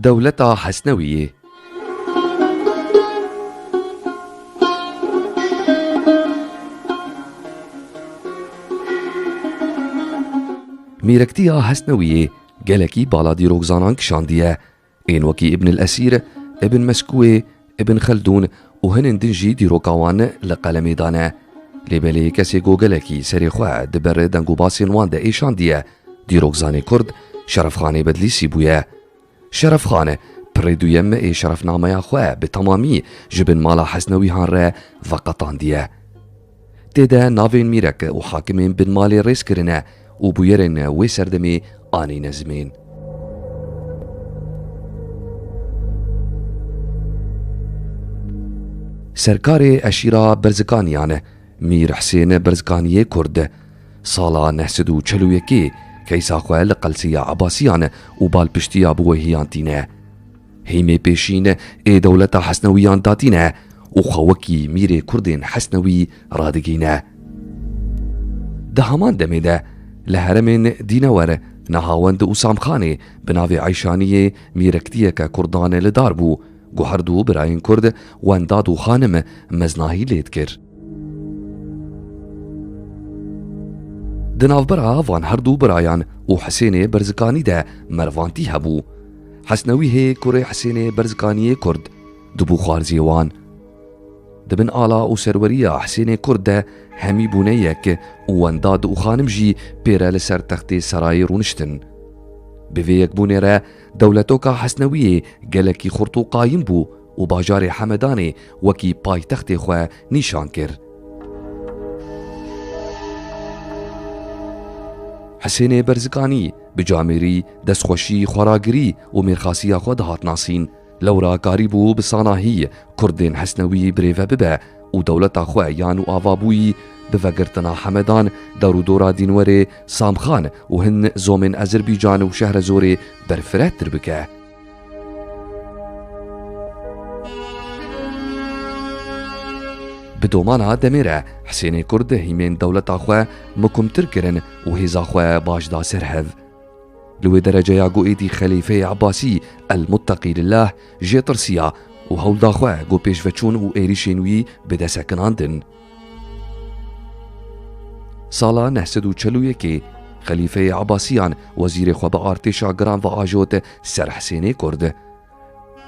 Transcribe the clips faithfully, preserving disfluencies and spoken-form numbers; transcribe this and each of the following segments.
Dewleta Hesnewiyê. Mîrektiya Hesnewiyê gelekî bala dîrokzanan kişandiye. Ên wekî Ibn el-Esîr, Ibn Meskûyê, Ibn Xeldûn û hinên din jî dîroka wan li qelemê dane. Lê belê kesê ku gelekî serê xwe di ber deng û basên wan de êşandiye, dîrokzanê Kurd Şerefxanê Bedlîsî bûye. Şerefxan pirê duyem ê şerefnameya xwe bi temamî ji bin mala Hesnewîhan re veqetandiye. Tê de navên mîrek û hakimên bin malê rêz kirine û bûyerên wê serdemê anîne zimên. Serkarê eşîra Berzikaniyan, Mîr Hisên Berzikaniyê Kurd, sala neh sed û çel û yekê keysa xwe li qelsiya Ebasiyan û balpiştiya bi wê hiyan tîne. Hîmê pêşîn ê dewleta Hesnewiyan datîne û xwe wekî mîrê Kurdên Hesnewî radigîne. Di heman demê de li heremên Dînewer, Nehawend û Samxanê bi navê Eyşaniyê mîrektiyeke Kurdan li dar bû, ku her du birayên Kurd Wendad û Xanim meznahî lê dikir. Di navbera van her du birayan û Hisênê Berzikanî de mervantî hebû. Hesnewî hê kurê Hisênê Berzikaniyê Kurd dibû xwarziyê wan. Di bin ala û serweriya Hisênê Kurd de hemî bûne yek û Wendad û Xanim jî pê re li ser textê serayê rûniştin. Bi vê yekbûnê re dewletoka Hesnewiyê gelekî xurt û qayîm bû û bajarê Hemedanê wekî paytextê xwe nîşan kir. Hisênê Berzikanî bi camêrî, destxweşî, xweragirî û mêrxasiya xwe dihat nasîn. Lewra karîbû bi sanahî Kurdên Hesnewî birêve bibe û dewleta xwe yan û avabûyî bi vegirtina Hemedan, dewr û dora Dînwerê, Samxan û hin zomên Ezerbican û Şehrezorê berfirehtir bike. Bi domana demê re Hisênê Kurd hîmên dewleta xwe mikumtir kirin û hêza xwe baş da ser hev. Li wê dereceya ku êdî Xelîfeyê Ebasî El-Mutteqî Lillah jê tirsiya û hewl da xwe ku pêşveçûn û êrîşên wî bide sekinandin. Sala neh sed û çel û yekê Xelîfeyê Ebasiyan wezîrê xwe bi artêşa giran ve ajot ser Hisênê Kurd.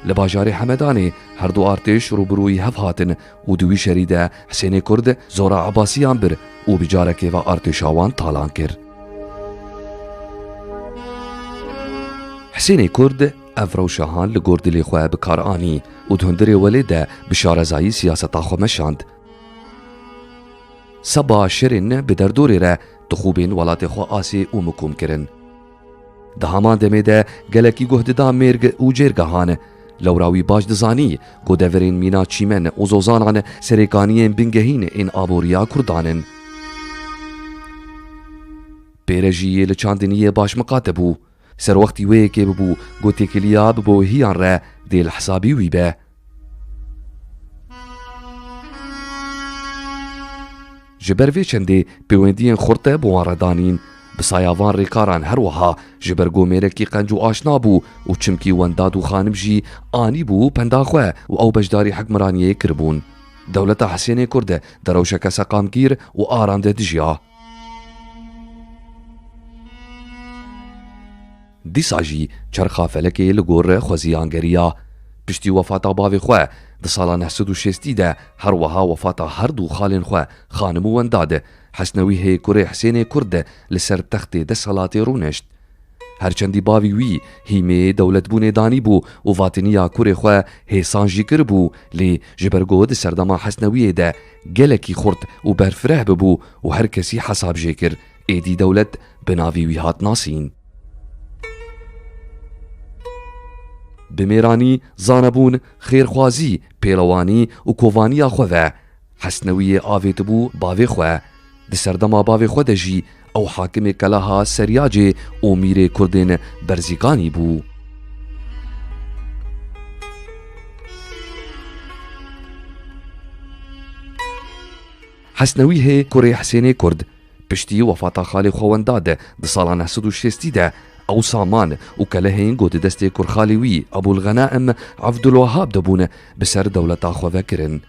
Li bajarê Hemedanê her du artêş rûbirûyî hev hatin û di wî şerî de Hisênê Kurd zora Ebasiyan bir û bi carekê ve artêşa wan talan kir. Hisênê Kurd ev rewşa han li gor dilê xwe bi kar anî û di hundirê welê de bi şarezayî siyaseta xwe meşand. Seba şerên bi derdorê re dixûbên welatê xwe asê û mikum kirin. Di heman demê de gelekî guh dida mêrg û cêrgehan. Lewra wî baş dizanî ku deverên mîna çîmen û zozanan serêkaniyên bingehîn ên aboriya Kurdan in. Pêre jî yê li çandiniyê baş miqate bû. Serwextî wê yekê bibû ku têkiliya bi bo hiyan re dê li hesabî wî be. Ji ber vê çendê pêwendiyên xurt bi wan re danîn. Bi saya van rêkaran her wiha ji ber ku mêrekî qenc û aşna bû û çimkî Wendad û Xanim jî anîbû penda xwe û ew beşdarî hikmraniyê kiribûn. Dewleta Hisênê Kurd di rewşeke seqamgîr û aram de dijiya. Dîsa jî çerxa felekê li gor xweziyan geriya. Piştî wefata bavê xwe di sala neh sed û şêstî de, her wiha wefata her du xalên xwe, Xanim û Wendad, Hesnewî hê kurê Hisênê Kurd li ser textê desthilatê rûnişt. Her çendî bavî wî hîmê dewletbûnê danîbû û vatiniya kurê xwe hêsan jî kiribû, lê ji ber ku di serdema Hesnewiyê de gelekî xurt û berfireh bibû û her kesî hesab jê kir, êdî dewlet bi navî wî hat nasîn. Bi mêranî, zanebûn, xêrxwazî, pêlewanî û kovaniya xwe ve Hesnewiyê avêtibû bavê xwe. Di serdema bavê xwe de jî ew hakimê keleha Seryacê û mîrê Kurdên Berzîkanî bû. Hesnewî hê kurê Hisênê Kurd, piştî wefata xalê xwe Wendad di sala neh sed û şêstî de, Ew saman û kelehên ku di destê kurxalê wî Ebûl Xenaim Ebdulwehab de bûn, bi ser dewleta xwe ve kirin.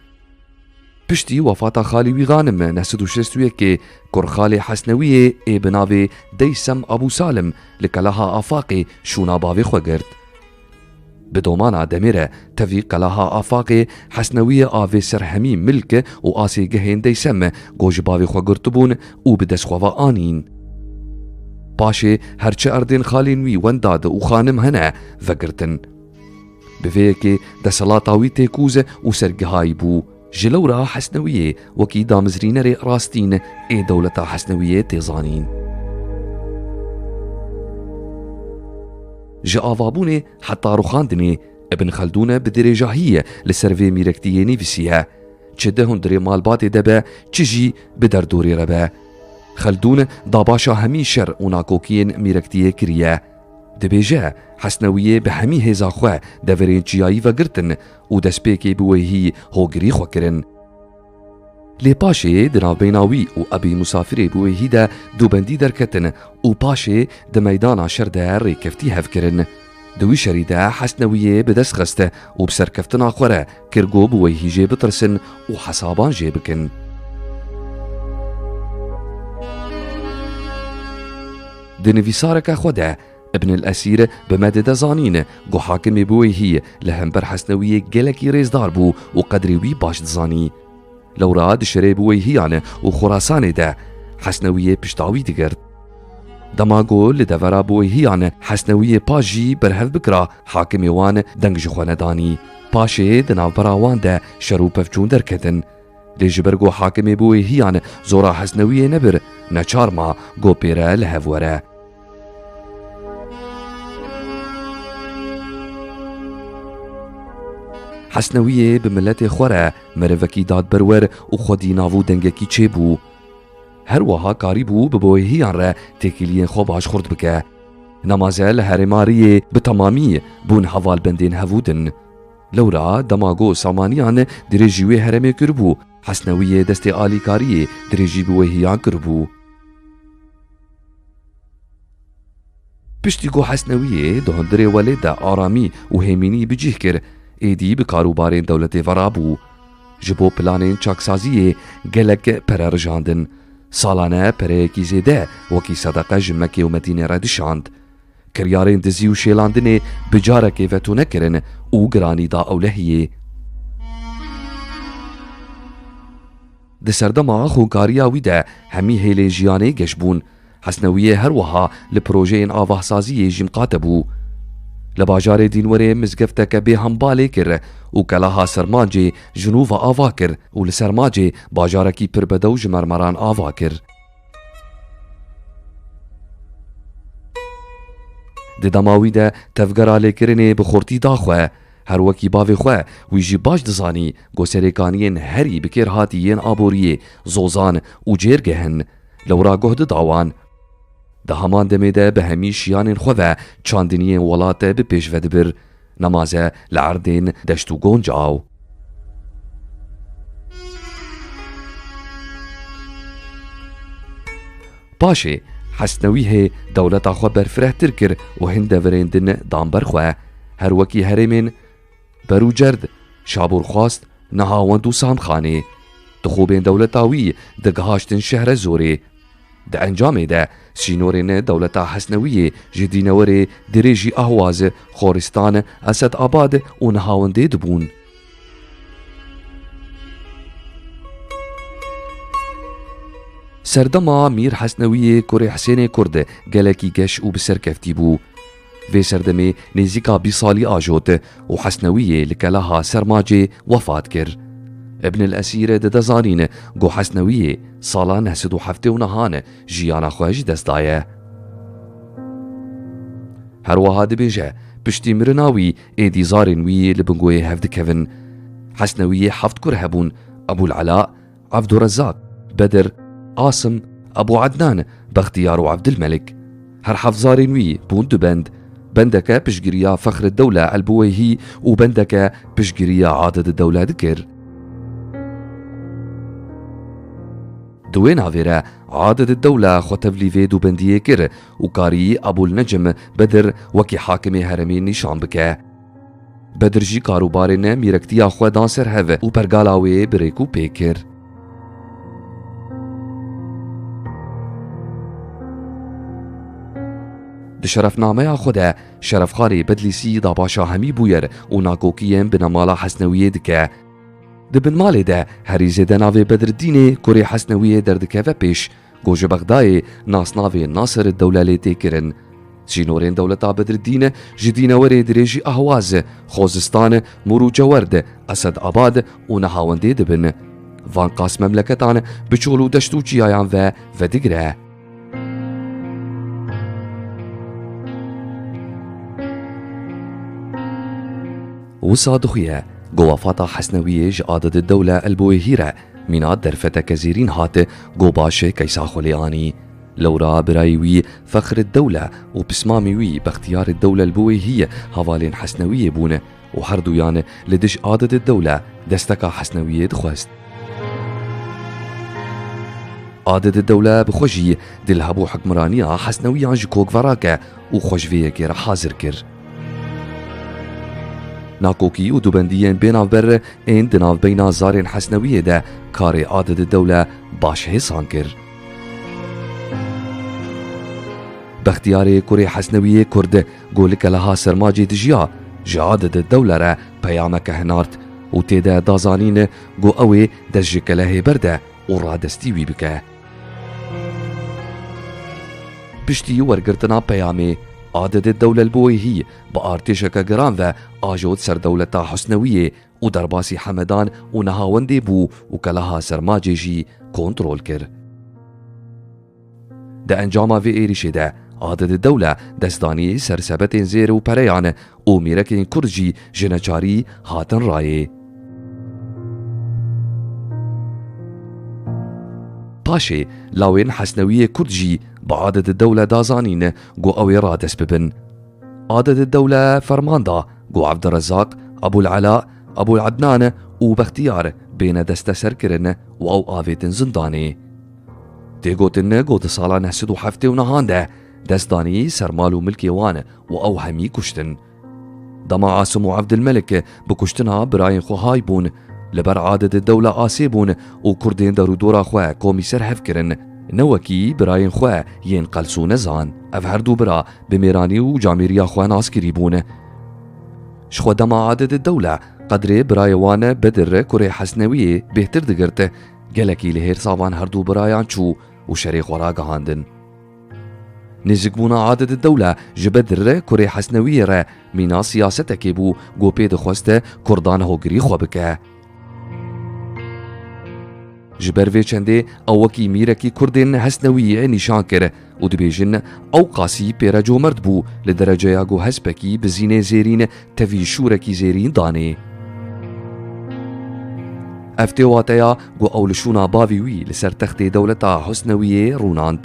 Piştî wefata xalê wî Xanim neh sed û şêst û yekê, kurxalê Hesnewiyê ê bi navê Deysem Ebû Salim li Keleha Afaqê şûna bavê xwe girt. Bi domana demê re tevî Keleha Afaqê Hesnewiyê avê ser hemî milk û asê gehên Deysem ku ji bavê xwe girtibûn û bi dest xwe ve anîn. Paşê her çi erdên xalên wî Wendad û Xanim hene vegirtin. Bi vê yekê desthilata wî têkûz û sergihayî bû. Ji lewra Hesnewiyê wekî damezrînerê rastîn ê dewleta Hesnewiyê tê zanîn. Ji avabûnê heta rûxandinê Ibn Xeldûn bi dirêjahiyê li ser vê mîrektiyê nivîsiye. Çi di hundirê malbatê de be, çi jî bi derdorê re be. Xeldûn dabaşa hemî şer û nakokiyên mîrektiyê kiriye. Dibêje, Hesnewiyê bi hemî hêza xwe deverên çiyayî vegirtin û destpêkê bi wêhî hogirî xwe kirin. Lê paşê di navbeyna wî û Ebî Musafirê bi wêhî de dubendî derketin û paşê di meydana şer de rêkeftî hev kirin. Di wî şerî de Hesnewiyê bi dest xist û bi serkeftina xwe re kir ku bi wêhî jê bitirsin û hesaban jê bikin. Di nivîsareke xwe de Ibn el Esîr bi me dide zanîn ku hakimê bi wêhî li hember Hesnewiyê gelekî rêzdar bû û qedrê wî baş dizanî. Lewra di şerê bi wêhiyan û Xurasanê de Hesnewiyê pişta wî digirt. Dema ku li devera bi wêhiyan Hesnewiyê paş jî berhev bikira, hakimê wan deng ji xwe nedanî. Paşê di navbera wan de şer û pevçûn derketin. Lê ji ber ku hakimê bi wêhiyan zora Hesnewiyê nebir, neçar ma ku pê re li hev were. Hesnewiyê bi miletê xwe re merivekî dadperwer û xwedî nav û dengekî çêbû. Her wiha karîbû bi wêhiyan re têkiliyên xwe baş xurt bike. Nemaze li herêma Riyê bi temamî bûn hevalbendên hevûdin. Lewra dema ku Samaniyan dirêjî wê herêmê kiribû, Hesnewiyê destê alîkariyê dirêjî bi wêhiyan kiribû. Piştî ku Hesnewiyê di hundirê welêt de aramî û hêmînî bi cih kir, êdî bi karûbarên dewletê ve rabû. Ji bo planên çaksaziyê gelek pere rijandin. Salane pereyekî zêde wekî sedeqe ji Mekê û Medînê re dişand. Kiryarên dizî û şêlandinê bi carekê veto nekirin û giranî da ewlehiyê. Di serdema xûnkariya wî de hemî hêlên jiyanê geş bûn. Hesnewiyê her wiha li projeyên avahsaziyê jî miqate bû. Li bajarê Dînwerê mizgefteke bêhembalê kir û keleha Sermancê ji nû ve ava kir û li Sermacê bajarekî pir bedew ji mermeran ava kir. Di dema wî de tevgera lêkirinê bi xurtî da xwe. Her wekî bavê xwe, wî jî baş dizanî ku serêkaniyên herî bi kêr hatî yên aboriyê zozan û cêrgeh in. Lewra guh dida wan. Di heman demê de bi hemî şiyanên xwe ve çandiniyên welat bi pêş ve dibir. Nemaze li erdên deşt û goncaw. Paşê Hesnewî hê dewleta xwe berfirehtir kir û hin deverên din dan ber xwe. Her wekî herêmên Berûcerd, Şabûrxwast, Nehawend û Samxanê. Dixobên dewleta wî digihaştin şehre Zorê. Di encamê de sînorên dewleta Hesnewiyê ji dînewerê dirêjî Ahwaz, Xoristan, Esed Abad û Nehawendê dibûn. Serdema Mîr Hesnewiyê kurê Hisênê Kurd gelekî geş û bi serkeftî bû. Vê serdemê nêzîka bîst salî ajot û Hesnewiyê li keleha Sermacê wefat kir. Ibn el Esîr dide zanîn ku Hesnewiyê sala neh sed û heftê û nehan jiyana xwe ji dest daye. Her wiha dibêje, piştî mirina wî êdî zarên wî li bin goyê hev dikevin. Hesnewiyê heft kur hebûn, Ebûl Ela, Ebdurezak, Bedir, Asim, Ebû Ednan, Bextiyar û Ebdilmelik. Her heft zarên wî bûn du bend. Bendeke piştgiriya Fexreddewle Elbuweyhî û bendeke piştgiriya Adededdewle dikir. Di wê navê re Adid Dewle xwe tevlî vê dubendiyê kir û karî Ebûl Necm Bedir wekî hakimê herêmê nîşan bike. Bedir jî karûbarên mîrektiya xwe dan ser hev û pergala wê bi rêk û pê kir. Di şerefnameya xwe de Şerefxalê Bedlîsî da paşa hemî bûyer û nakokiyên binemala Hesnewiyê dike. Di binmalê de herî zêde navê Bedridînê kurê Hesnewiyê derdikeve pêş, ku ji Bexdayê nasnavê Nasir Dewle lê tê kirin. Sînorên dewleta Bedridîn ji dînewerê dirêjî Ahwaz, Xozistan, Mûrûcewerd, Esed Abad û Nehawendê dibin. Van qas memleketan bi çol û deşt û çiyayan ve vedigire. Wisa dixuye, ku wefata Hesnewiyê ji Adid Dewle Elbûêhî re mîna derfeteke zêrîn hat, ku baş keysa xwe lê anî. Lewra birayê wî Fexr Dewle û pismamê wî Bextiyar Dewle Elbûêhî hevalên Hesnewiyê bûn û herduyan li dij Adid Dewle desteka Hesnewiyê dixwest. Adid Dewle bi xwe jî dil hebû hukmraniya Hesnewiyan ji kok verake û xwe ji vê yekê re hazir kir. Nakokî û dubendiyên bênavber ên di navbeyna zarên Hesnewiyê de karê Adid Dewle baş hêsan kir. Bextiyarê kurê Hesnewiyê Kurd, ku li Keleha Sermacê dijiya, ji Adid Dewle re peyameke hinart û tê de da zanîn ku ew ê dest ji Kelehê berde û radestî wî bike. Piştî wergirtina peyamê, Adid Dewle Elbûêhî bi artêşeke giran ve ajot ser dewleta Husnewiyê û derbasî Hemedan û Nehawendê bû û Keleha Sermacê jî kontrol kir. Di encama vê êrîşê de Adid Dewle destdanî ser sebetên zêr û pereyan û mîrekên Kurd jî ji neçarî hatin rayê. Paşê lawên Hesnewiyê Kurd jî bi Adid Dewle da zanîn ku ew ê radest bibin. Adid Dewle ferman da ku Evdirezaq, Ebûl Ela, Ebûl Ednan û Bextiyar bêne desteserkirin û ew avêtin zindanê. Tê gotin ku di sala neh sed û heftê û nehan de dest danî ser mal û milkê wan û ew hemî kuştin. Dema Asim û Evdilmelik bi kuştina birayên xwe hay bûn, li ber Adid Dewle asê bûn û Kurdên derûdora xwe komî ser hev kirin, ne wekî birayên xwe yên Qels û Nezan. Ev her du bira bi mêranî û camêriya xwe nas kirî bûn. Ji xwe dema Adid Dewle qedrê birayê wan Bedir kurê Hesnewiyê bêhtir digirt, gelekî li hêrsa van her du birayan çû û şerê xwe ragihandin. Nêzikbûna Adid Dewle ji Bedir kurê Hesnewiyê re mîna siyasetekê bû ku pê dixwest Kurdan hogirî xwe bike. Ji ber vê çendê ew wekî mîrekî Kurdên Hesnewiyê nîşan kir û dibêjin ew qasî pê re comerd bû li dereceya ku hespekî bi zînê zêrîn tevî şûrekî zêrîn danê. Ev tê wateya ku ew li şûna bavê wî li ser textê dewleta Husnewiyê rûnand.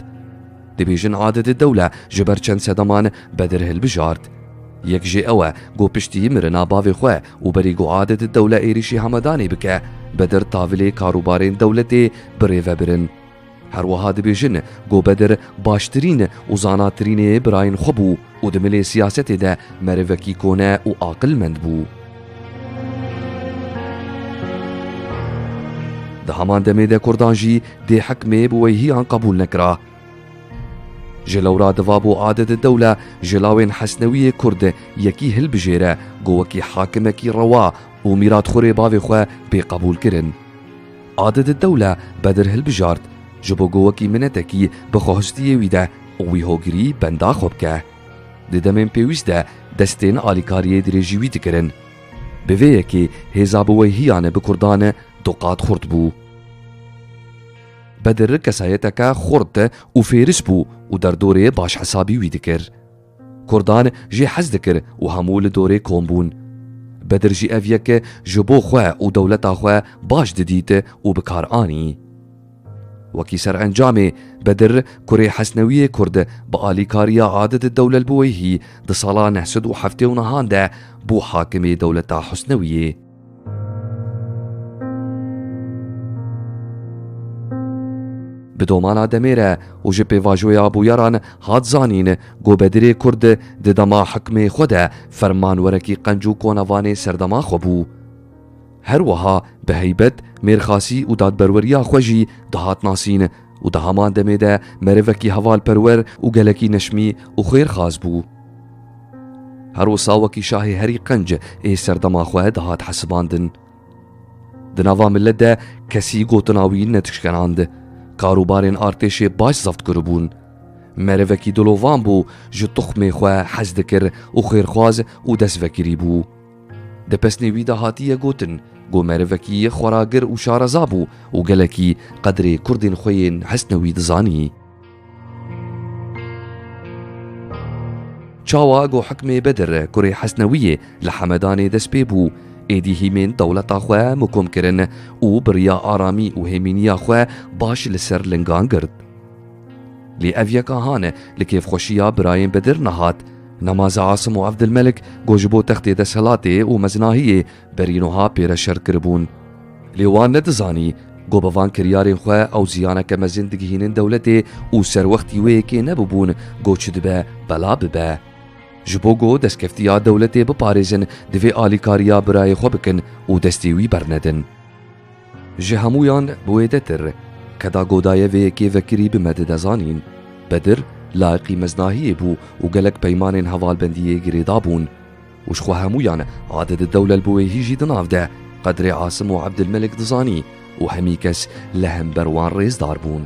Dibêjin Adid Dewle ji ber çend sedeman Bedir hilbijart. Yek jê ew e ku piştî mirina bavê xwe û berî ku Adid Dewle êrîşî Hemedanê bike, Bedir tavilê karûbarên dewletê bi rê ve birin. Her wiha dibêjin ku Bedir baştirîn û zanatirînê birayên xwe bû û di milê siyasetê de merivekî kone û aqilmend bû. Di heman demê de Kurdan jî dê hikmê bi weyhiyan qebûl nekira. Ji lewra diva bû Adid Dewle ji lawên Hesnewiyê Kurd yekî hilbijêre ku wekî hakimekî rewa û mîratxurê bavê xwe bê qebûlkirin. Adid Dewle Bedir hilbijart, ji bo ku wekî minetekî bi xwehistiyê wî de û wî hogirî benda xwe bike. Di demên pêwîst de destên alîkariyê dirêjî wî dikirin. Bi vê yekê hêza biweyhiyan bi Kurdan du qat xurt bû. Bedir kesayeteke xurt û fêris bû û derdorê baş hesabî wî dikir. Kurdan jê hez dikir û hemû li dorê kom bûn. Bedir jî ev yek ji bo xwe û dewleta xwe baş didît û bi kar anî. Wekî serencamê Bedir kurê Hesnewiyê Kurd bi alîkariya Adid Dewlel Biweyhî di sala neh sed û heftê û nehan de bû hakimê dewleta Husnewiyê. Bi domana demê re û ji pêvajoya bûyeran hat zanîn ku Bedirê Kurd di dema hikmê xwe de fermanwerekî qenc û konavanê serdema xwe bû. Her wiha bi heybet, mêrxasî û dadberweriya xwe jî dihat nasîn û di heman demê de merivekî hevalperwer û gelekî neşmî û xêrxaz bû. Her wisa wekî şahê herî qenc ê serdema xwe dihat hesibandin. Di nava milet de kesî gotina wî nedişkenand. Karûbarên artêşê baş zeft kiribûn. Merivekî dilovan bû, ji tuxmê xwe hez dikir û xêrxwaz û destvekirî bû. Di pesnê wî de hatiye gotin ku merivekî xweragir û şareza bû û gelekî qedrê kurdên xwe yên Hesnewî dizanî. Çawa ku hikmê Bedir kurê Hesnewiyê li Hemedanê dest pê bû, êdî hîmên dewleta xwe mukum kirin û bi riya aramî û hêmîniya xwe baş li ser lingan girt. Lê ev yeka han li kêfxweşiya birayên Bedir nehat. Nemaze Asim û Evdilmelik ku ji bo textê desthilatê û mezinahiyê berî nuha pêre şer kiribûn. Lê wan nedizanî ku bi van kiryarên xwe ew ziyaneke mezin digihînin dewletê û serwextî wê yekê nebibûn ku çi dibe bela bibe. Ji bo ku destkeftiya dewletê biparêzin, divê alîkariya birayê xwe bikin û destê wî bernedin. Ji hemûyan bi wêdetir, keda godaye vê yekê vekirî bi me dide zanîn. Bedir layiqî meznahiyê bû û gelek peymanên hevalbendiyê girêda bûn. Û ji xwe hemûyan Adedî Dewlel bi wê hî jî di nav de qedrê Asim û Ebdilmelik dizanî û hemî kes li hember wan rêzdar bûn.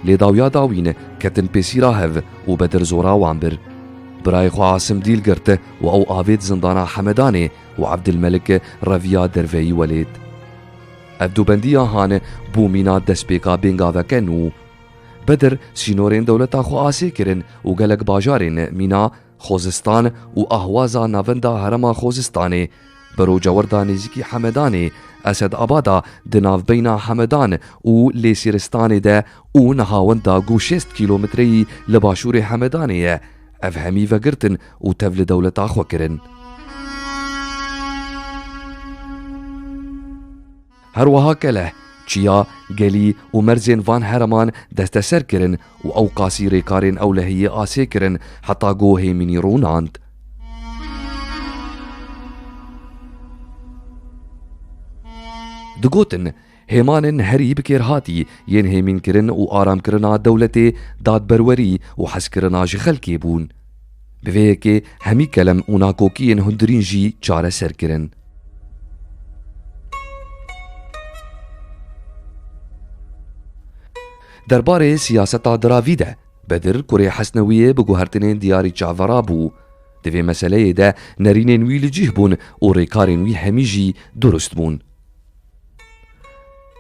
Lê dawiya dawîn ketin pêsîra hev û Bedir zora wan bir. Birayê xwe Asim dîl girt û ew avêt zindana Hemedanê û Ebdilmelik reviya derveyî welêt. Ev dubendiya han bû mîna destpêka bêngaveke nû. Bedir sînorên dewleta xwe asê kirin û gelek bajarên mîna Xozistan û Ahwaza navenda herêma Xozistanê, bi rocawerda nêzîkî Hemedanê, Esed Abada di navbeyna Hemedan û Lêsêristanê de û niha wenda ku şêst kîlometreyî li başûrê Hemedanê ye, ev hemî vegirtin û tev li dewleta xwe kirin. Her wiha Keleh, Çiya, Gelî û merzên van herêman desteser kirin û ew qasî rêkarên ewlehiyê asê kirin heta ku hêmînî rûnand. Digotin, hêmanên herî bikêrhatî yên hêmînkirin û aramkirina dewletê, dadberwerî û hezkirina ji xelkê bûn. Bi vê yekê hemî kelem û nakokiyên hundirîn jî çareser kirin. Derbarê siyaseta diravî de, Bedir kurê Hesnewiyê bi guhertinên diyarî çavera bû. Di vê meseleyê de nerînên wî li cih bûn û rêkarên wî hemî jî durust bûn.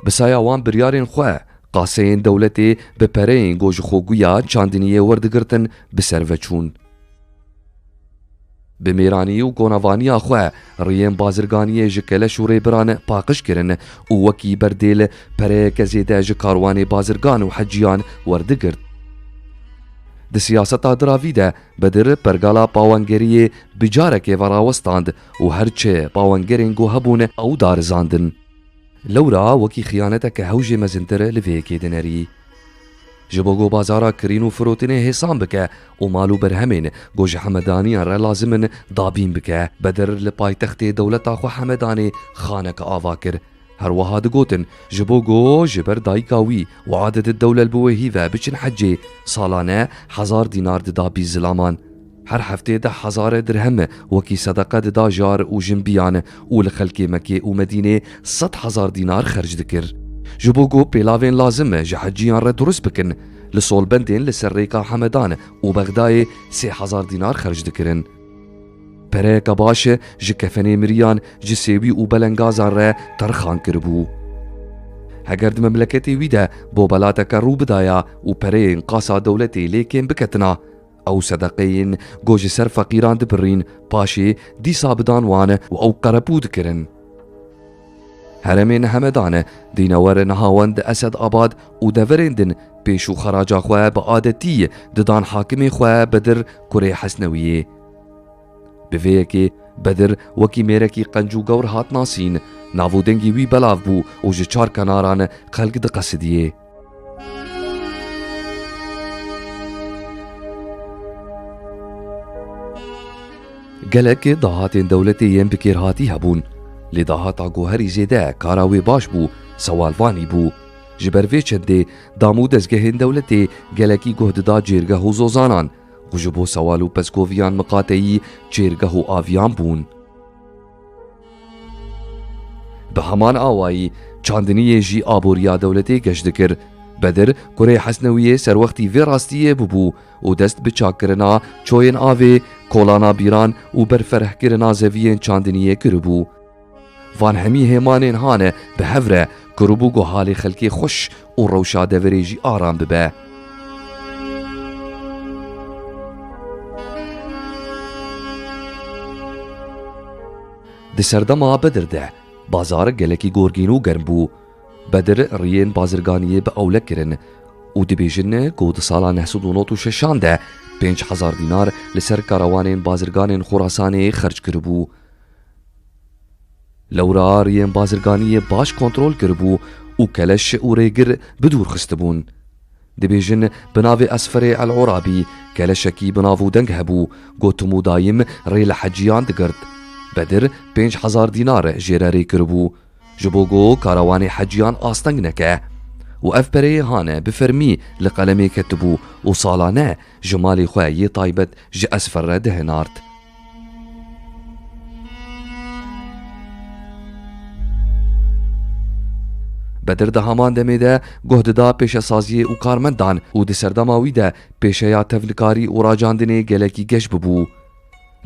Bi saya wan biryarên xwe, qaseyên dewletê bi pereyên ku ji xwe guya çandiniyê werdigirtin, bi ser ve çûn. Bi mêranî û konavaniya xwe riyên bazirganiyê ji keleş û rêbiran paqij kirin û wekî berdêl pereyeke zêde ji karwanê bazirgan û heciyan werdigirt. Di siyaseta diravî de Bedir pergala pawangeriyê bi carekê ve rawestand û her çi pawangerên ku hebûn ew darizandin. Lewra wekî xiyaneteke hewjê mezintir li vê yekê dinerî. Ji bo ku bazara kirîn û firotinê hêsan bike û mal û berhemên ku ji Hemedaniyan re lazim in dabîn bike, Bedir li paytextê dewleta xwe Hemedanê xaneke ava kir. Her wiha digotin, ji bo ku ji ber dayika wî û Adedî Dewlel bi wê hîve biçin hecê, salane hezar dînar dida bî zilaman. Her heftê deh hezar dirhem wekî sedeqe dida jar û jinbiyan û li xelkê Mekê û Medînê sed hezar dînar xerc dikir. Ji bo ku pêlavên lazim ji heciyan re durust bikin, li solbendên li ser rêka Hemedan û Bexdayê sê hezar dînar xerc dikirin. Pereyeke baş ji kefenê miriyan, ji sêwî û belengazan re terxan kiribû. Heger di memleketê wî de bobelateke rû bidaya û pereyên qasa dewletê lê kêm biketina, ew sedeqeyên ku ji ser feqîran dibirîn, paşê dîsa bidan wan û ew qerepû dikirin. Herêmên Hemedan, Dînewer, Nehawend, Esed Abad û deverên din pêş û xeraca xwe bi adetî didan hakimê xwe Bedir kurê Hesnewiyê. Bi vê yekê Bedir wekî mêrekî qenc û gewr hat nasîn, nav û dengê wî belav bû û ji çar kenaran xelk diqesidiyê. Gelek dahatên dewletê yên bikêrhatî hebûn, lê dahata ku herî zêde kara wê baş bû, sewalvanî bû. Ji ber vê çendê dam û dezgehên dewletê gelekî guh dida cêrgeh û zozanan, ku ji bo sewal û pezkoviyan miqateyî çêrgeh û aviyan bûn. Bi heman awayî çandiniyê jî aboriya dewletê geş dikir. Bedir kurê Hesnewiyê serwextî vê rastiyê bûbû û dest bi çakkirina çoyên avê, kolana bîran û berferehkirina zeviyên çandiniyê kiribû. Van hemî hêmanên hane bi hev re kiribû ku halê xelkê xweş û rewşa deverê jî aram bibe. Di serdema Bedir de bazar gelekî gorgîn û germ bû. Bedir riyên bazirganiyê bi ewle kirin û dibêjin ku di sala neh sed û nod û şeşan de pênc hezar dînar li ser karawanên bazirganên Xurasanê xerc kiribû. Lewra riyên bazirganiyê baş kontrol kiribû û keleş û rêgir bi dûr xistibûn. Dibêjin bi navê Esferê El Urabî keleşekî bi nav û deng hebû, ku tim û dayim rê li heciyan digirt. Bedir pênc hezar dînar jê re rê kiribû, ji bo ku karawanê heciyan asteng neke. Û ev pereyê hane bi fermî li qelemê ketibû û salane ji malê xwe yê taybet ji Esfer re dihinart. Bedir di heman demê de guh dida pêşesaziyê û karmendan û di serdema wî de pêşeya tevlikarî û racandinê gelekî geş bibû.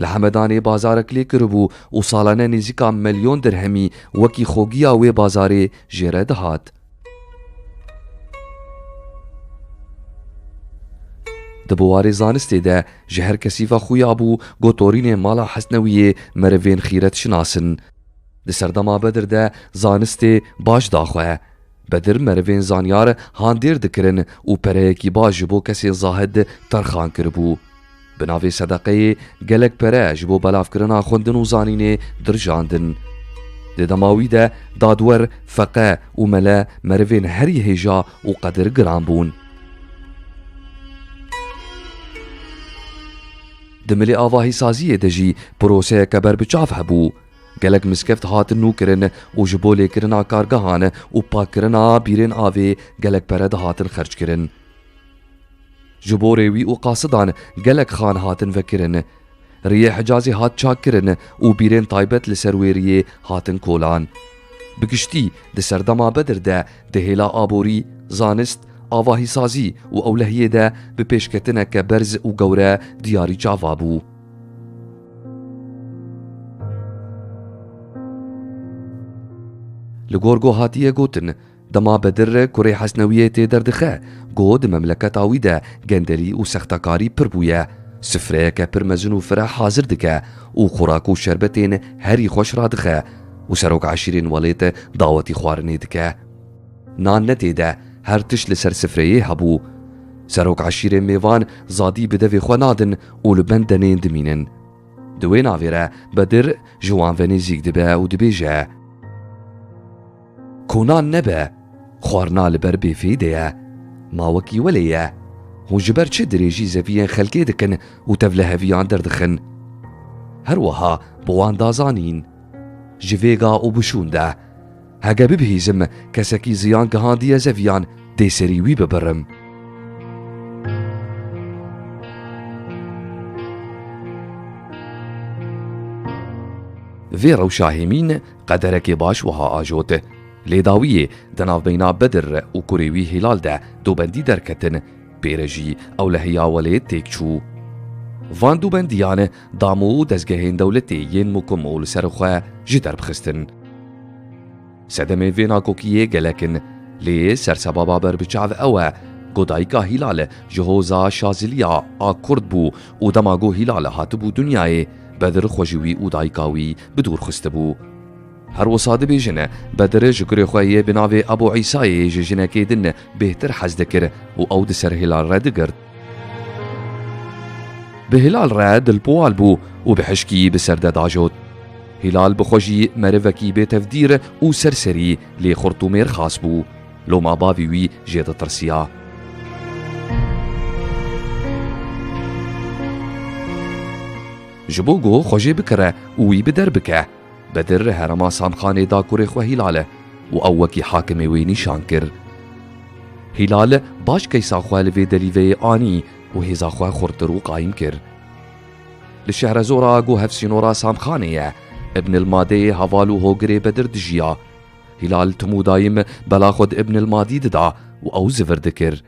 Li Hemedanê bazarek lê kiribû û salane nêzîka milyon dirhemî wekî xogiya wê bazarê jê re dihat. Di biwarê zanistê de ji her kesî ve xuya bû ku torînên mala Hesnewiyê merivên xîret şinasin. Di serdema Bedir de zanistê baş da xwe. Bedir merivên zanyar handêr dikirin û pereyekî baş ji bo kesên zahid terxan kiribû. Bi navê sedeqeyê gelek pere ji bo belavkirina xwendin û zanînê dirjandin. Di dema wî de dadwer, feqe û mele merivên herî hêja û qedir giran bûn. Di milê avahîsaziyê de jî proseyeke berbiçav hebû. Gelek miskeft hatin nûkirin û ji bo lêkirina kargehan û pakkirina bîrên avê gelek pere dihatin xerckirin. Ji bo rêwî û qasidan gelek xan hatin vekirin. Riyê Hicazê hat çakkirin û bîrên taybet li ser wê riyê hatin kolan. Bi giştî di serdema Bedir de di hêla aborî, zanist, avahîsazî û ewlehiyê de bi pêşketineke berz û gewre diyarî çava bû. Li gor ku hatiye gotin, dema Bedir kurê Hesnewiyê tê derdixe, ku di memleketa wî de gendelî û sextekarî pir bûye, sifreyeke pir mezin û fireh hazir dike û xurak û şerbetên herî xweş radixe û serok eşîrên welêt dawetî xwarinê dike. Nan ne tê de, her tişt li ser sifreyê hebû. Serok eşîrên mêvan zadî bi devê xwe nadin û li bend denên dimînin. Di wê navê re Bedir ji wan ve nêzîk dibe û dibêje, Ku nan nebe, xwarina li ber bêfêdê ye. Ma wekî welê ye. Hûn ji ber çi dirêjî zeviyên xelkê dikin û tevliheviyan derdixin? Her wiha bi wan da zanîn. Ji vêga û bişûn de, hege bibihîzim kesekî ziyan gihandiye zeviyan, dê serî wî bibirim. Vê rewşa hêmîn qederekê baş wiha ajot. Lê dawiyê di navbeyna Bedir û kurê wî Hîlal de dubendî derketin, pê re jî ewlehiya welêt têk çû. Van dubendiyan dam û dezgehên dewletê yên mukim û li ser xwe ji derb xistin. Sedemê vê nakokiyê gelek in, lê sersebaba berbiçav ew e ku dayika Hîlal ji hoza Şaziliya a Kurd bû û dema ku Hîlal hatibû dinyayê, Bedir xwe ji wî û dayika wî bi dûr xistibû. Her wisa dibêjin, Bedir ji kurê xwe yê bi navê Ebû Îsayê ji jinekê din bêhtir hez dikir û ew di ser Hîlal re digirt. Bi Hîlal re dilpwal bû û bi hişkî bi ser de dajot. Hîlal bi xwe jî merivekî bêtevdîr û serserî lê xurt û mêrxas bû. Loma bavî wî jê ditirsiya. Ji bo ku xwe jê bikire û wî bi der bike, Bedir herema Samxanê da kurê xwe Hîlal e û ew wekî hakimê wê nîşan kir. Hîlal baş keysa xwe li vê delîveyê anî û hêza xwe xurtir û qayîm kir. Li Şehrezora ku hevsînora Samxanê ye, Ibn el Madê heval û hogirê Bedir dijiya. Hîlal tim û dayim bela xwe di Ibn el Madî dida û ew zivir dikir.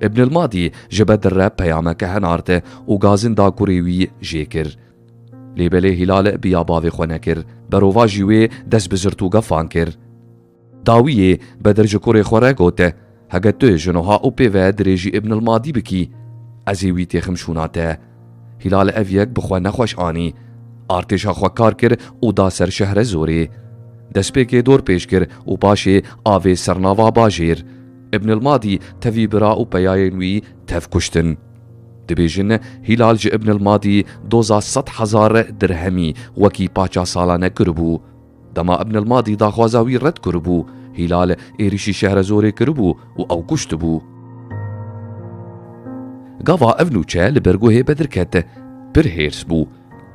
Ibn el Madî ji Bedir re peyameke henart û gazin da kurê wî jê kir. Lê belê Hîlal biya bavê xwe nekir, berovajî wê dest bi zirt û gefan kir. Dawiyê Bedir ji kurê xwe re got, Heke tu ji nuha û pê ve dirêjî Ibn el Madî bikî, ez ê wî têxim şûna te. Hîlal ev yek bi xwe nexweş anî. Artêşa xwe kar kir û da ser Şehrezorê. Destpêkê dor pêş kir û paşê avê ser nava bajêr. Ibn el Madî tevî bira û peyayên wî tev kuştin. Dibêjin, Hîlal ji Ibn el Madî doza sed hezar dirhemî wekî paça salane kiribû. Dema Ibn el Madî daxwaza wî red kiribû, Hîlal êrîşî Şehrezorê kiribû û ew kuştibû. Gava ev nûçe li ber guhê Bedir ket, pir hêrs bû.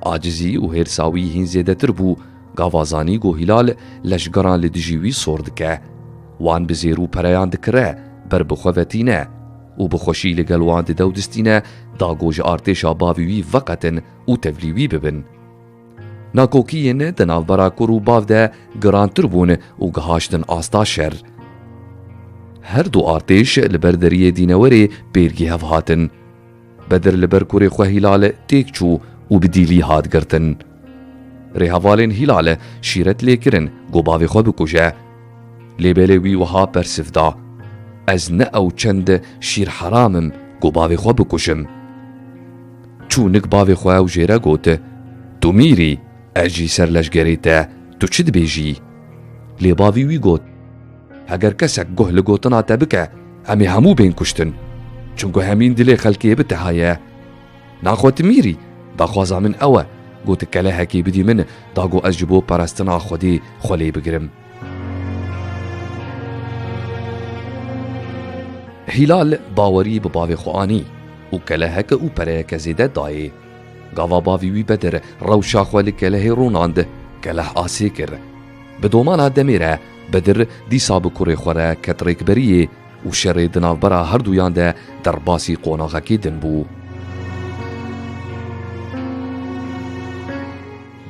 Acizî û hêrsa wî hîn zêdetir bû. Gava zanî ku Hîlal leşgeran li dijî wî sor dike. Wan bi zêr û pereyan dikire, ber bi xwe ve tîne û bi xweşî li gel wan dide û distîne, da ku ji artêşa bavê wî veqetin û tevlî wî bibin. Nakokiyên di navbera kur û bav de girantir bûn û gihaştin asta şer. Her du artêş li ber deriyê Dînewerê pêrgî hev hatin. Bedir li ber kurê xwe Hîlal têk çû û bi dîlî hat girtin. Rêhevalên Hîlal şîret lê kirin ku bavê xwe bikuje. Lê belê wî wiha bersiv da, Ez ne ew çend şîr heram im ku bavê xwe bikujim. Çû nik bavê xwe û jê re got, Tu mîr î, ez jî ser leşgerê te, tu çi dibêjî? Lê bavî wî got, Heger kesek guh li gotina te bike, em ê hemû bên kuştin. Çunku hemîn dilê xelkê bi te heye. Naxwe tu mîr î, daxwaza min ew e, ku tu kelehekê bidî min, da ku ez ji bo parestina Xwedê xwe lê bigirim. Hîlal bawerî bi bavê xwe anî û keleheke û pereyeke zêde dayê. Gava bavî wî Bedir rewşa xwe li kelehê rûnand, keleh asê kir. Bi domana demê re Bedir dîsa bi kurê xwe re ket rêkberiyê û şerê di navbera herduyan de derbasî qonaxekî din bû.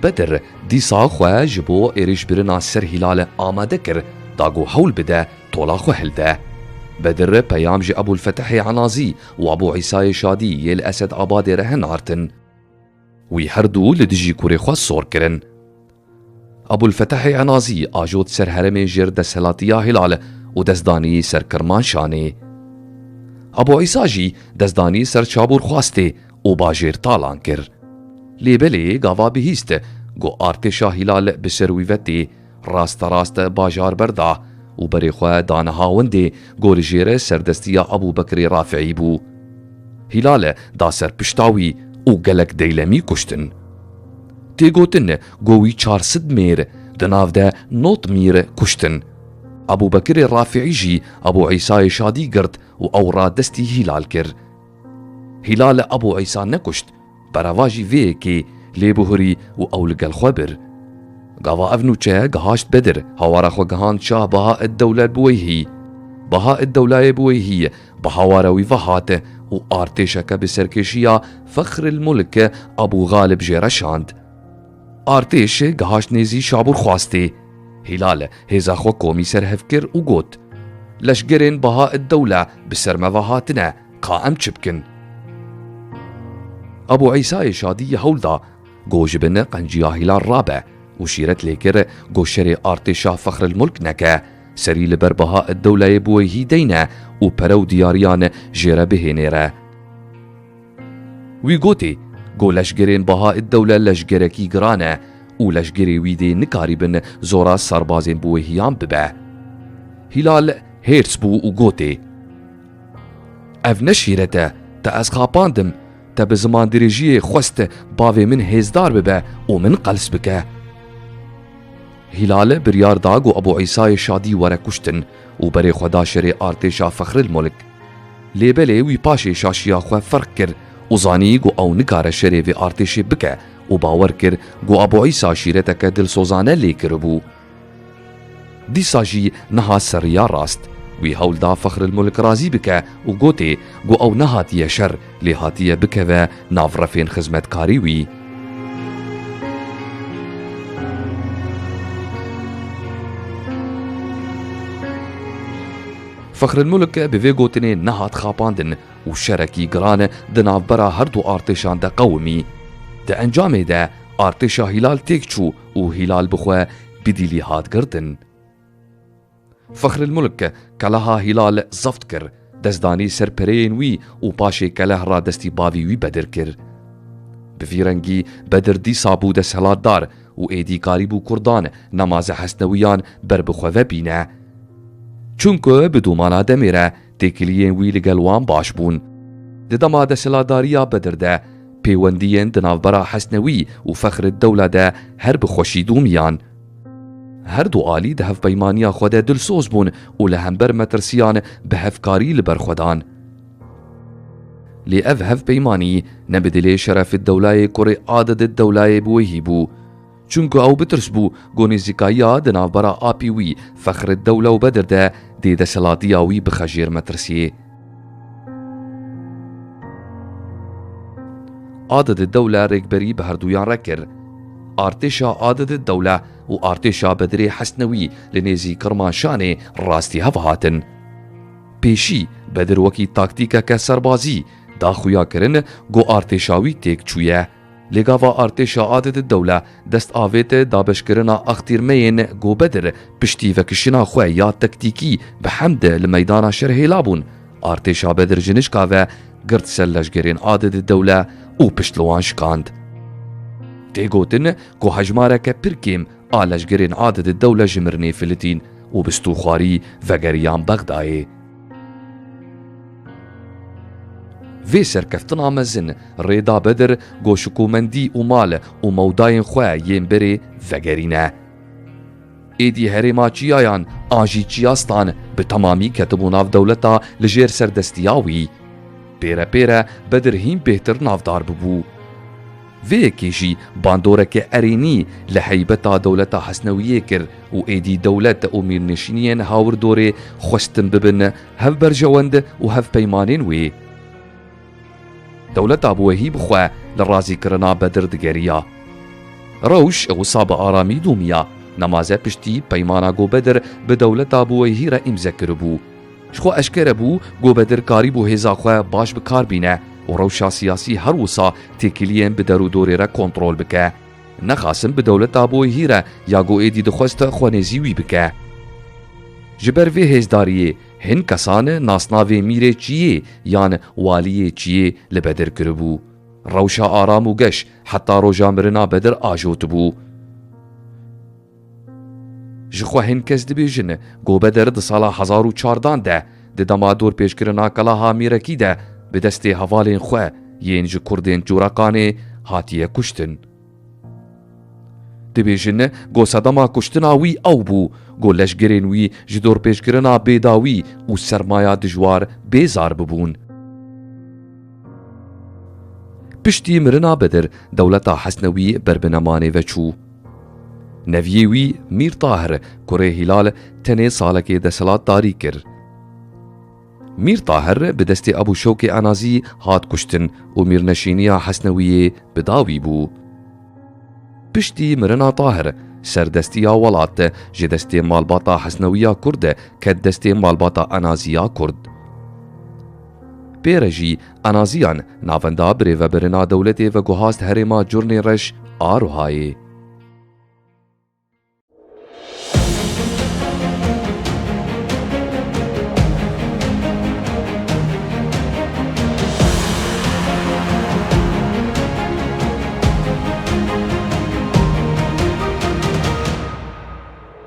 Bedir dîsa xwe ji bo êrîşbirina ser Hîlal amade kir, da ku hewl bide tola xwe hilde. Bedir peyam ji Ebûl Fetihê Enazî û Ebû Îsayê Şadî yê li Esed Abadê re hinartin. Wî her du li dijî kurê xwe sor kirin. Ebûl Fetihê Enazî ajot ser herêmê jêr desthilatiya Hîlal û destdanî ser Kirmanşanê. Ebû Îsa jî destdanî ser Çabûrxwastê û bajêr talan kir. Lê belê gava bihîst ku artêşa Hîlal bi ser wî ve tê, rasterast bajar berda û berê xwe dane hawindê ku li jêr serdestiya Ebû Bekirê Rafiî bû. Hîlal da ser pişta wî û gelek deylemî kuştin. Tê gotin ku wî çar sed mêr, di nav de nod mîr kuştin. Ebû Bekirê Rafiî jî Ebû Îsayê Şadî girt û ew radestî Hîlal kir. Hîlal Ebû Îsa nekuşt, berevajî vê yekê lê bihurî û ew li gel xwe bir. Gava ev nûçe gihaşt Bedir, hawara xwe gihand Şah Baha ed-Dewle Buweyhî. Baha ed-Dewleyê Buweyhî bi hawara wî ve hat û artêşeke bi serkêşiya Fexril Mulk Ebû Xalib jê re şand. Artêş gihaşt nêzî Şabûrxwastê. Hîlal hêza xwe komî ser hev kir û got, Leşgerên Baha ed-Dewle bi ser me ve hatine, ka em çi bikin? Ebû Îsayê Şadî yê hewl da ku ji bin qenciya Hîlal rabe û şîret lê kir ku şerê artêşa Fexril Mulk neke, serî li ber Baha ed-Dewleyê Buweyhî deyne û pere û diyariyan jê re bihênê re. Wî gotê ku leşgerên Baha ed-Dewle leşgerekî giran e û leşgerê wî dê nikarîbin zora serbazên Buweyhiyan bibe. Hîlal hêrs bû û gotê, Ev ne şîret e, te ez xapandim, Bi ziman dirêjiyê xwest bavê min hêzdar bibe û min qels bike. Hîlal biryar da ku Ebû Îsayê Şadî were kuştin û berê xwe da şerê artêşa Fexril Mulk. Lê belê wî paşê şaşiya xwe ferq kir û zanî ku ew nikare şerê vê artêşê bike û bawer kir ku Ebû Îsa şîreteke dilsozane lê kiribû. Dîsa jî niha seriya rast. Wî hewl da Fexril Mulk razî bike û gotê ku ew nehatiye şer, lê hatiye bikeve nav refên xizmetkarî wî. Fexril Mulk bi vê gotinê nehat xapandin û şerekî giran di navbera her du artêşan de qewimî. Di encamê de artêşa Hîlal têk çû û Hîlal bi xwe bi dîlî hat girtin. Fexril Mulk keleha Hîlal zeft kir, destdanî ser pereyên wî û paşê keleh ra destî bavî wî Bedir kir. Bi vî rengî Bedir dîsa bû desthilatdar û êdî karîbû Kurdan nemaze Hesnewiyan ber bi xwe ve bîne. Çunku bi domana demê re têkiliyên wî li gel wan baş bûn. Di dema desthilatdariya Bedir de pêwendiyên di navbera Hesnewî û Fexrid Dewla de her bi xweşî domiyan. Her du alî di hevpeymaniya xwe de dilsoz bûn û li hember metirsiyan bi hevkarî li ber xwe dan. Lê ev hevpeymanî ne bi dilê Şerefid Dewlayê kurê Adidid Dewlayê bi wehî bû. Çunku ew bitirs bû ku nêzîkayiya di navbera apî wî Fexrid Dewle û Bedir de dê desthilatiya wî bixe jêr metirsiyê. Adidid Dewle rêkberî bi herduyan re kir. Artêşa Adidid Dewle û artêşa Bedirê Hesnewî li nêzî Kirmanşanê rastî hev hatin. Pêşî Bedir wekî taktîkeke serbazî da xuya kirin ku artêşa wî têk çûye. Lê gava artêşa Adidid Dewle dest avêt dabeşkirina axtîrmeyên ku Bedir piştî vekişina xwe ya tektîkî bi hemd li meydana şer hêla bûn, artêşa Bedir ji nişka ve girt ser leşgerên Adidid Dewle û pişt li wan şikand. Tê gotin ku hejmareke pir kêm a leşgerên Adidid Dewle ji mirinê filitîn û bi stûxwarî vegeriyan Bexdayê. Vê serkeftina mezin rê da Bedir ku şikomendî û mal û mewdayên xwe yên berê vegerîne. Êdî herêma Çiyayan an jî Çiyastan bi temamî ketibû nav dewleta li jêr serdestiya wî. Pêre pêre Bedir hîn bêhtir navdar bibû. Vê yekê jî bandoreke erênî li heybeta dewleta Hesnewiyê kir û êdî dewlet û mîrnişîniyên hawirdorê xwestin bibin hev berjewend û hev peymanên wê. Dewleta Buwehî bi xwe li razîkirina Bedir digeriya. Rewş wisa bi aramî domiya. Nemaze piştî peymana ku Bedir bi dewleta Buwehî re îmze kiribû. Ji xwe eşkere bû ku Bedir karîbû hêza xwe baş bi kar bîne û rewşa siyasî her wisa têkiliyên bi derûdorê re kontrol bike. Nexasim bi dewleta Boyhî re ya ku êdî dixwest xwe nêzî wî bike. Ji ber vê hêzdariyê hin kesan nasnavê Mîrê Çiyê yan Waliyê Çiyê li Bedir kiribû. Rewşa aram û geş heta roja mirina Bedir ajotibû. Ji xwe hin kes dibêjin ku Bedir di sala hezar û çardan de di dema dorpêçkirina Kelaha Mîrekî de bi destê hevalên xwe yên ji Kurdên Coreqanê hatiye kuştin. Dibêjin ku sedema kuştina wî ew bû ku leşgerên wî ji dorpêçkirina bêdawî û sermaya dijwar bêzar bibûn. Piştî mirina Bedir, dewleta Hesnewî ber bi nemanê ve çû. Neviyê wî Mîr Tahir, kurê Hîlal, tenê salekê desthilatdarî kir. Mîr Tahir bi destê Ebû Şewkê Enazî hat kuştin û mîrneşîniya Hesnewiyê bi dawî bû. Piştî mirina Tahir, serdestiya welat ji destê malbata Hesnewiya Kurd ket destê malbata Enaziya Kurd. Pê re jî Enaziyan navenda birêvebirina dewletê veguhast herêma Curnê Reş a Ruhayê.